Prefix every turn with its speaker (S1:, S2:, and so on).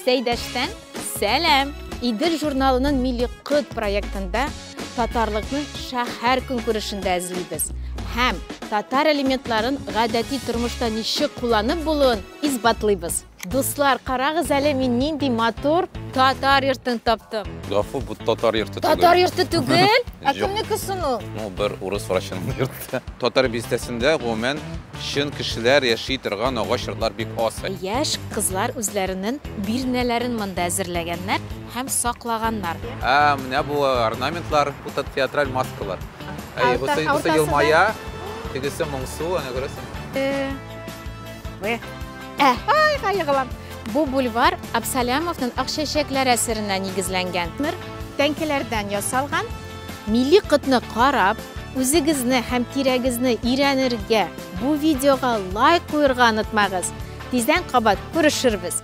S1: Сәйдәштән сәлам! Идел журналының Милли кот проектында татарлыкны шәһәр көнкүрешендә эзлибез һәм татар элементларын гадәти тормышта ничек кулланып булуын исбатлыйбыз. Дуслар, карагыз әле, мин нинди матур татар йортын таптым.
S2: Гафу, бу татар йорты түгел.
S1: Татар йорты түгел? Ә
S2: Юк.
S1: кемнеке соң ул?
S2: Ну, бер урыс врачының йорты. Татар бистәсендә гомумән чын кешеләр яши торган агач йортлар бик аз.
S1: Яшь кызлар үзләренең бирнәләрен монда әзерләгәннәр һәм саклаганнар.
S2: Ә менә бу орнаментлар, бу театраль маскалар. Әй, бусы, бусы
S1: уртасында-
S2: елмая, тегесе моңсу, әнә күрәсең.
S1: Ә, айга егылам. Бу бульвар Абсалямовның Акчәчәкләр әсәренә нигезләнгән. Мер тәңкәләрдән ясалган. Милли котны карап, үзегезне һәм тирәгезне өйрәнергә, бу видеога лайк куярга онытмагыз. Тиздән кабат күрешербез.